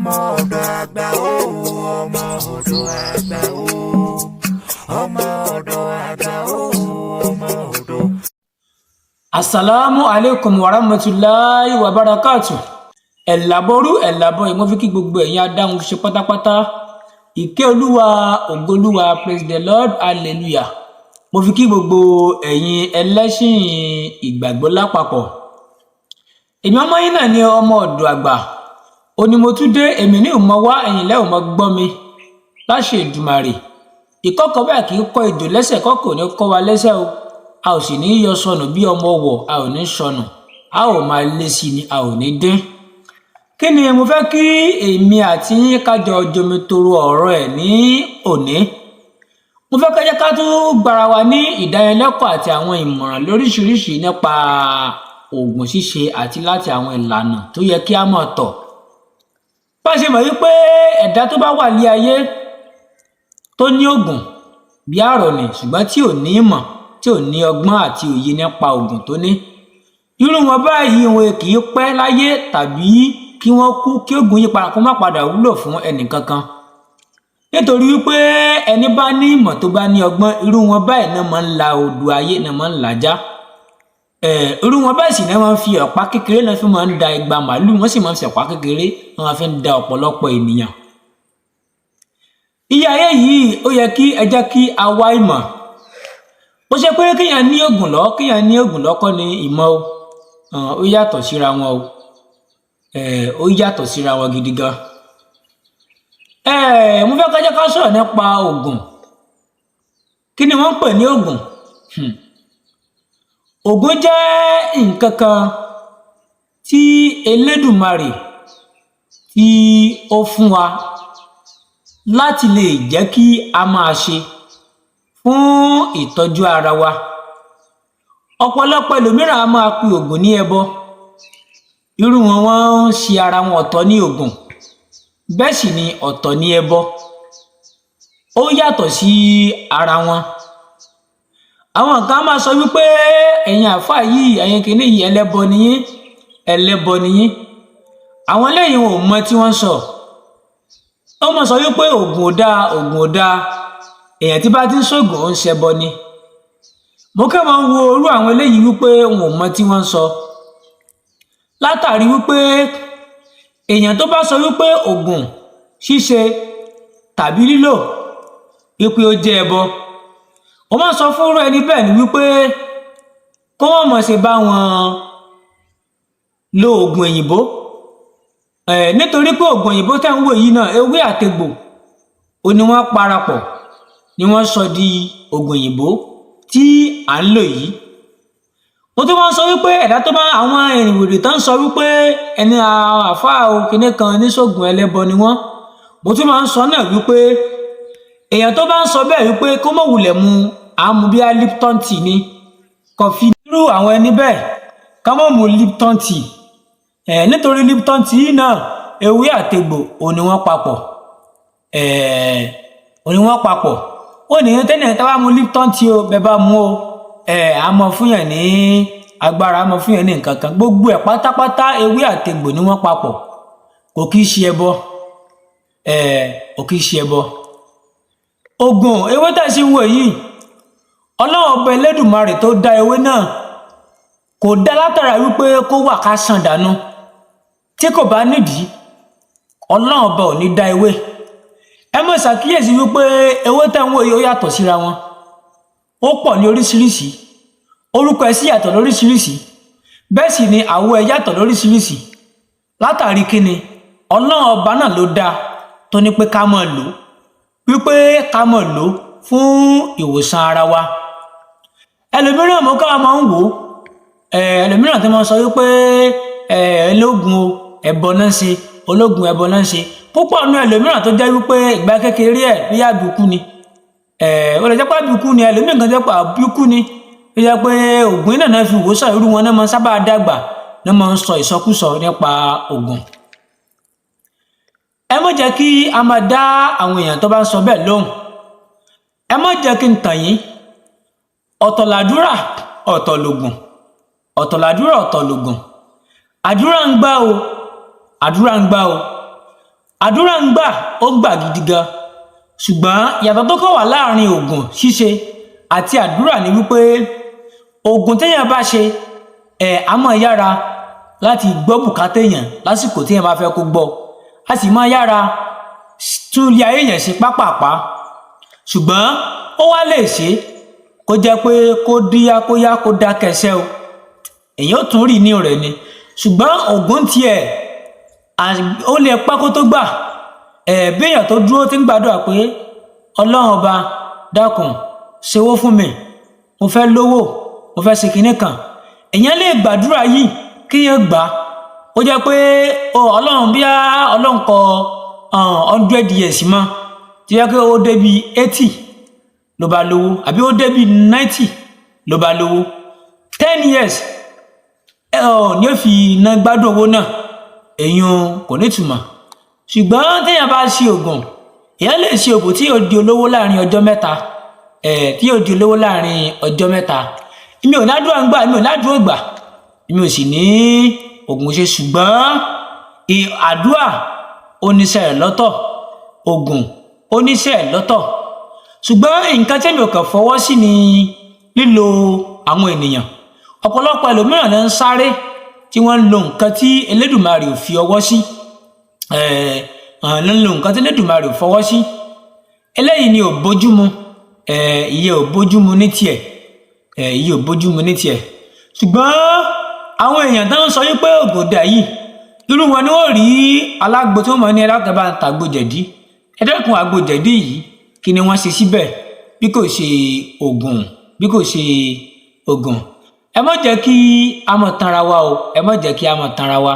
Ọmọ ọ̀dọ̀ àgbà o, ọmọ ọ̀dọ̀ àgbà o, ọmọ ọ̀dọ̀ àgbà o, ọmọ ọ̀dọ̀. Asalaamu aleykum wa rahmatulahi wa barakatu. Ẹ̀làbọ̀rú ẹ̀làbọ̀ ìmọ̀ fi kí gbogbo ẹ̀yin adáhùn ṣe pátápátá. Ìkẹ́ Olúwa, ògo Olúwa, praise the Lord, hallelujah. Mo fi kí gbogbo ẹ̀yin ẹlẹ́sìn ìgbàgbọ́ lápapọ̀. Èmi ọmọ yín náà ni ọmọ ọ̀dọ̀ àgbà òní. Mo tún dé, èmi ní ìmọ̀ wá ẹ̀yìn lẹ́ ò mọ gbọ́ mi láṣẹ Èdùmàrè. Ìkọ́kọ̀ báyìí kì í kọ́ ejò lẹ́sẹ̀, kọ́kọ́ ò ní kọ́ wa lẹ́sẹ̀ o. A ò sì ní í yọ sọnù bí ọmọ wọ̀, a ò ní sọnù, a ò máa lé sí ni, a ò ní dín. Kí ni mo fẹ́ kí èmi àti yín kájọ jomitoro ọ̀rọ̀ ẹ̀ ní òní? Mo fẹ́ kẹ́jẹ́ ká tún gbára wa ní ìdánilẹ́kọ̀ọ́ àti àwọn ìmọ̀ràn lóríṣiríṣi nípa oògùn ṣíṣe àti láti àwọn ìlànà tó yẹ kí á máa tọ̀. Bá a ṣe mọ̀ wípé ẹ̀dá tó bá wà ní ayé tó ní oògùn bí àrọ̀nì, ṣùgbọ́n tí ò ní ìmọ̀, tí ò ní ọgbọ́n àti òye nípa oògùn tó ní, irú wọn báyìí, wọn kì í pẹ́ láyé tàbí kí wọ́n kú kí oògùn yí padà, kó má padà wúlò fún ẹnìkankan, nítorí wípé ẹni bá ní ìmọ̀, tó bá ní ọgbọ́n, irú wọn báyìí náà máa ń la odò ayé, náà máa ń làjá. Irú wọn báyìí sì náà máa ń fi ọ̀pá kékeré náà fi máa ń da igba màálù, wọ́n sì máa ń fi ọ̀pá kékeré wọ́n fi ń da ọ̀pọ̀lọpọ̀ ènìyàn. Iye ayé yìí, ó yẹ kí ẹ jẹ́ kí a wá ìmọ̀. Ó ṣe pé kéèyàn ní oògùn lọ́kọ́ ni ìmọ̀ o. Ó yàtọ̀ síra wọn o, ó yàtọ̀ síra wọn gidi gan. Mo fẹ́ ká jẹ́ ká sọ̀rọ̀ nípa oògùn. Kí ni wọ́n ń pè ní oògùn? Oògùn jẹ́ nǹkan kan tí Elédùmarè tí ó fún wa láti lè jẹ́ kí a máa ṣe fún ìtọ́jú ara wa. Ọ̀pọ̀lọpọ̀ ẹlòmíràn á máa pe oògùn ní ẹbọ. Irú wọn, wọ́n ń ṣe ara wọn. Ọ̀tọ̀ ní oògùn, bẹ́ẹ̀ sì ni ọ̀tọ̀ ní ẹbọ. Ó yàtọ̀ sí ara wọn. Àwọn kan á máa sọ wípé ẹ̀yin àáfàá yìí, ẹ̀yin kìíní yìí, ẹlẹ́bọ ni yín, ẹlẹ́bọ ni yín. Àwọn eléyìí, wọn ò mọ tí wọ́n ń sọ. Ó máa sọ wípé oògùn ò dáa, oògùn ò dáa, èèyàn tí bá ti ń ṣoògùn, ó ń ṣẹbọ ni. Mo kẹ́ máa ń wo irú àwọn eléyìí wípé wọn ò mọ tí wọ́n ń sọ, látàrí wípé èèyàn tó bá sọ wípé oògùn ṣíṣe tàbí lílò wípé ó jẹ́ ẹbọ, wọ́n máa ń sọ fún irú ẹni bẹ́ẹ̀ ni wípé kó wọ́n mọ̀ ṣe bá wọn lo oògùn òyìnbó ẹ̀, nítorí pé oògùn òyìnbó tẹ̀ ń wò yìí náà, ewé àtegbò ó ní wọ́n parapọ̀ ni wọ́n sọ di oògùn òyìnbó tí à ń lò yìí. Mo tún máa ń sọ wípé ẹ̀dá tó bá àwọn ìwèrè tó ń sọ wípé ẹni àáfàá o kinní kan oníṣègùn, ẹlẹ́bọ ni wọ́n. Mo tún máa ń sọ náà wípé èèyàn tó bá ń sọ bẹ́ẹ̀ wípé kó mọ̀ wulẹ̀ mu àmú bíi Lipton tea ni kọfí, irú àwọn ẹni bẹ́ẹ̀, ká mọ̀ mu Lipton tea ẹ̀, nítorí Lipton tea náà, ewé àtegbò òun ni wọ́n papọ̀ ẹ̀, òun ni wọ́n papọ̀. Ó ní tẹ́lẹ̀ tá bá mu Lipton tea o, bẹ́ẹ̀ bá mu o ẹ̀, á mọ fún yàn ní agbára, á mọ fún yàn ní nǹkan kan. Gbogbo ẹ̀ pátápátá, ewé àtegbò ni wọ́n papọ̀. Kò kí í ṣe ẹbọ ẹ̀, kò kí í ṣe ẹbọ. Oògùn ewé tẹ̀ sí ń wò yìí, Ọlọ́run Ọba Elédùmarè tó dá ewé náà kò dá látara wípé kó wà ká sàn dànù. Tí kò bá nídìí, Ọlọ́run Ọba ò ní dá ewé. Ẹ mọ̀ ṣàkíyèsí wípé ewé tẹ̀ ń wò yìí, ó yàtọ̀ síra wọn, ó pọ̀ ní oríṣiríṣi, orúkọ ẹ̀ sì yàtọ̀ lóríṣiríṣi, bẹ́ẹ̀ sì ni àwọ̀ ẹ̀ yàtọ̀ lóríṣiríṣi. Látàrí kíni? Ọlọ́run Ọba náà ló dá, tó ní pé ká máa lò, wípé ká máa lò fún ìwòsàn ara wa. Ẹlòmíràn, mọ́ ká máa ń wò ó, ẹlòmíràn tó máa sọ wípé ológun o, ẹbọ náà ń ṣe, ológun ẹbọ náà ń ṣe. Púpọ̀ nínú ẹlòmíràn tó jẹ́ wípé ìgbà kékeré ẹ̀ bí àbíkú ni, ó lè jẹ́ pé àbíkú ni ẹlòmíràn kan, jẹ́ pé àbíkú ni, ó jẹ́ pé ògùn náà náà fi wòsàn, irú wọn náà máa ń sábà dàgbà náà máa ń sọ ìsọkúsọ nípa ògùn. Ẹ má jẹ́ kí a máa dá àwọn èèyàn tó bá ń sọ bẹ́ẹ̀ lóhùn. Ẹ má jẹ́ kí n tàn yín. Ọ̀tọ̀ làdúrà, ọ̀tọ̀ lògùn. Ọ̀tọ̀ làdúrà, ọ̀tọ̀ lògùn. Àdúrà ń gbà o, àdúrà ń gbà o. Àdúrà ń gbà, ó ń gbà gidi gan, ṣùgbọ́n ìyàtọ̀ tó kàn wà láàrin oògùn ṣíṣe àti àdúrà ni wípé oògùn téèyàn bá ṣe ẹ̀ á máa yára láti gbọ́ bùkátà èèyàn lásìkò téèyàn bá fẹ́ kó gbọ́, a sì máa yára tún ilé ayé èèyàn ṣe pápápá. Ṣùgbọ́n ó wá lè ṣe kó jẹ́ pé kó díyá kó yá kó dákẹ́sẹ́ o, èèyàn ó tún rí ní rẹ̀ ni. Ṣùgbọ́n oògùn tiẹ̀, ó lè pẹ́ kó tó gbà. Ẹ̀ béèyàn tó dúró tí ń gbàdúrà pé Ọlọ́run ọba dákun ṣèwó fún mi, mo fẹ́ lówó, mo fẹ́ ṣe kinní kan, èèyàn lè gbàdúrà yìí kíyàn gbà ó jẹ́ pé Ọlọ́run bí Ọlọ́run kọ 100 years mọ́ tí yẹ kí ó débi 80 ló bá lówó, àbí ó débi 90 ló bá lówó, 10 years ẹ ọ ní ó fi iná gbádùn owó náà, èyàn kò ní ìtumọ̀. Ṣùgbọ́n téèyàn bá ṣe oògùn, èèyàn lè ṣe oògùn tí yóò di olówó láàrin ọjọ́ 3, ẹ̀ tí yóò di olówó láàrin ọjọ́ 3. Èmi ò ládùúgbà ń gbà, èmi ò ládùúgbà gbà, èmi ò sì ní oògùn ṣe, ṣùgbọ́n àdúrà oníṣẹ́ ẹ̀ lọ́tọ̀, oògùn oníṣẹ́ ẹ̀ lọ́tọ̀. Ṣùgbọ́n nǹkan tí èmi ò kàn fọwọ́ sí ni lílo àwọn ènìyàn. Ọ̀pọ̀lọpọ̀ ẹlòmíràn ló ń sáré tí wọ́n ń lo nǹkan tí Elédùmarè ò fi ọwọ́ sí, ló ń lo nǹkan tí Elédùmarè ò fọwọ́ sí. Eléyìí ni ò bójúmu, ìyẹn ò bójúmu ní tiẹ̀, ìyẹn ò bójúmu ní tiẹ̀. Ṣùgbọ́n àwọn èèyàn tó ń sọ wípé ògùn dà yìí, irú wọn ni wọ́n rí alágbo tí wọ́n mọ̀ ní ẹlẹ́kùn bá ń ta àgbo jẹ̀dí, ẹ dẹ́kun àgbo jẹ̀dí yìí, kí ni wọ́n ṣe síbẹ̀ bí kò ṣe ògùn, bí kò ṣe ògùn? Ẹ má jẹ́ kí a mọ̀ tanra wa o, ẹ má jẹ́ kí a mọ̀ tanra wa,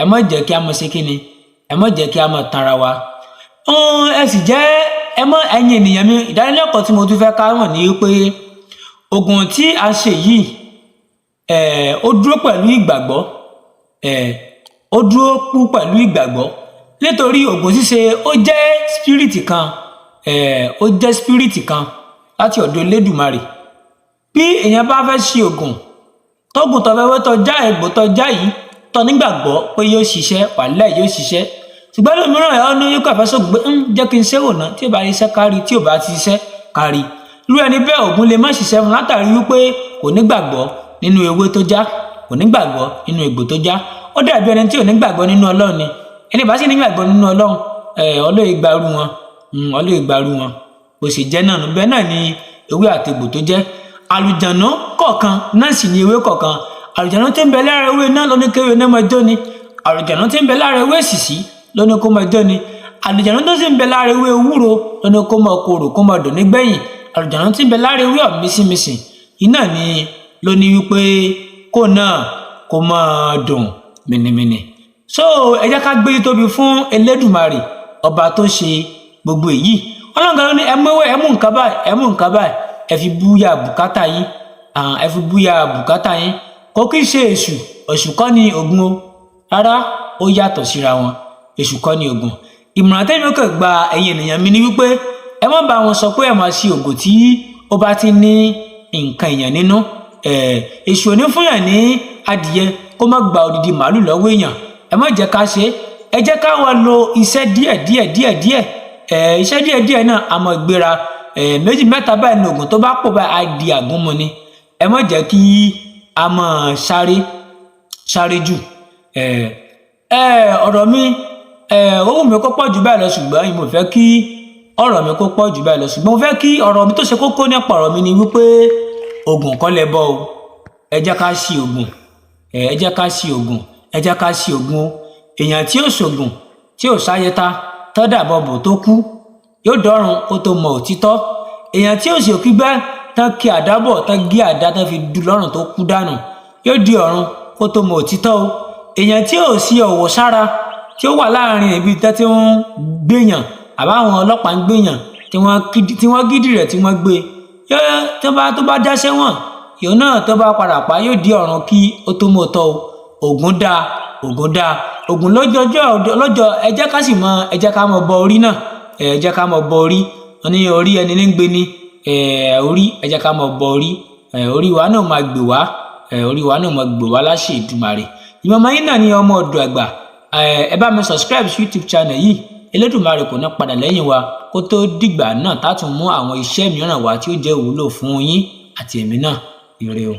ẹ má jẹ́ kí a mọ̀ ṣe kíni, ẹ má jẹ́ kí a mọ̀ tanra wa. Ẹ sì jẹ́ ẹ mọ̀, ẹ̀yin ènìyàn mi, ìdánilẹ́kọ̀ọ́ tí mo tún fẹ́ ká mọ̀ ní pé ògùn tí a ṣe yìí, ó dúró pẹ̀lú ìgbàgbọ́, ó dúró kú pẹ̀lú ìgbàgbọ́, nítorí ògùn ṣíṣe ó jẹ́ spirit kan, ó jẹ́ spirit kan láti ọ̀dọ̀ Elédùmarè. Bí èèyàn bá fẹ́ ṣe ògùn, tógùn tó fẹ́ wẹ́ tó já egbò tó já yìí tó nígbàgbọ́ pé yóò ṣiṣẹ́, wàhálà yóò ṣiṣẹ́. Ṣùgbọ́n lómìíràn ẹ̀ ọ́nú yóò kàn fẹ́ sọ̀gùn pé ń jẹ́ kí n ṣe wò ná, tí ò bá ṣiṣẹ́ kárí, tí ò bá ti ṣiṣẹ́ kárí, irú ẹni bẹ́ẹ̀ ògùn lè má ṣiṣẹ́ fún, látàrí wípé kò nígbàgbọ́ nínú ewé tó já, kò nígbàgbọ́ nínú egbò tó já. Ó dàbí ẹni tí ò nígbàgbọ́ nínú Ọlọ́run ni. Ẹni bá sì nígbàgbọ́ nínú Ọlọ́run, Ọlọ́run ìgbàrú wọn, Ọlọ́run ìgbàrú wọn. Bó ṣe jẹ́ náà nù. Bẹ́ẹ̀ náà ni ewé àtegbò tó jẹ́ àlùjànnú kọ̀ọ̀kan náà sì ni ewé kọ̀ọ̀kan. Àlùjànnú tí ń bẹ lára ewé náà ló ní kí ewé náà máa jó ni, àlùjànnú tí ń bẹ lára ewé èsìsì ló ní kó máa jó ni, àlùjànnú tó sì ń bẹ lára ewé ewúro ló ní kó máa korò, kó máa dùn nígbẹ̀yìn, àlùjànnú tí ń bẹ lára ewé ọ̀mísìmísìn iná ni ló ní wípé kó náà kó máa dùn mìnìmìnì. So ẹ jẹ́ ká gbé tóbi fún Elédùmarè, ọba tó ṣe gbogbo èyí. Ọlọ́run kan ló ní ẹ mú ewé, ẹ mú nǹkan báyìí, ẹ mú nǹkan báyìí, ẹ fi búyà bùkátà yín, ẹ fi búyà bùkátà yín. Kò kí ń ṣe èṣù, èṣù kọ́ ni ògùn o, rárá, ó yàtọ̀ síra wọn. Èṣù kọ́ ni ògùn. Ìmọ̀ràn tẹ́mi ó kàn gba ẹ̀yin ènìyàn mi ni wípé ẹ má bá wọn sọ pé ẹ máa ṣe ògùn tí ó bá ti ní nǹkan èèyàn nínú. Èṣù ò ní fún yàn ní adìyẹ kó má gba odidi màálù lọ́wọ́ èèyàn. Ẹ má jẹ́ ká ṣe é, ẹ jẹ́ ká wá lo iṣẹ́ díẹ̀ díẹ̀ díẹ̀ díẹ̀, iṣẹ́ díẹ̀ díẹ̀ náà a máa gbéra. Méjì mẹ́ta báyìí ní oògùn tó bá pọ̀ báyìí á di àgúnmu ni. Ẹ má jẹ́ kí a máa sáré sáré jù. Ọ̀rọ̀ mi, ó wù mí kó pọ̀ jù báyìí lọ, ṣùgbọ́n mo fẹ́ kí ọ̀rọ̀ mi kó pọ̀ jù báyìí lọ, ṣùgbọ́n mo fẹ́ kí ọ̀rọ̀ mi tó ṣe kókó nípa ọ̀rọ̀ mi ni wípé oògùn kọ́ lẹ bọ́ o. Ẹ jẹ́ ká ṣe oògùn, ẹ jẹ́ ká ṣe oògùn, ẹ jẹ́ ká ṣe oògùn o. Èèyàn tí ò ṣògùn, tí ò sáyẹta tọ́dà bọ̀bọ̀ tó kú, yóò dọ́run kó tó mọ òtítọ́. Èèyàn tí ò sì òkígbẹ́ tán kí àdá bọ̀, tán gé àdá, tán fi du lọ́rùn tó kú dànù, yóò di ọ̀run kó tó mọ òtítọ́ o. Èèyàn tí ò sí ọ̀wọ̀ sára, tí ó wà láàrin ibi tán tí ń gbéyàn àbáwọn ọlọ́pàá ń gbéyàn, tí wọ́n gídì rẹ̀, tí wọ́n gbé yóò tó bá já sẹ́wọ̀n, yóò náà tó bá padà pa, yóò di ọ̀run kí ó tó mọ̀ tọ́ o. Ògùn dáa, ògùn dáa, ògùn lọ́jọ́jọ́ lọ́jọ́. Ẹ jẹ́ ká sì mọ, ẹ jẹ́ ká mọ bọ orí náà, ẹ jẹ́ ká mọ bọ orí. Wọn ní orí ẹni ní ń gbé ní orí. Ẹ jẹ́ ká mọ bọ orí, orí wa náà máa gbè wá, orí wa náà máa gbè wá láṣẹ Èdùmàrè. Ìmọ̀mọ́ yín náà ní ọmọ ọ̀dọ̀ àgbà. Ẹ bá mi subscribe sí YouTube channel yìí. Elédùmarè kò ní padà lẹ́yìn wa. Kó tó dìgbà náà, tá tún mú àwọn iṣẹ́ mìíràn wá tí ó jẹ́ ìwúlò fún yín àti èmi náà. Ire o.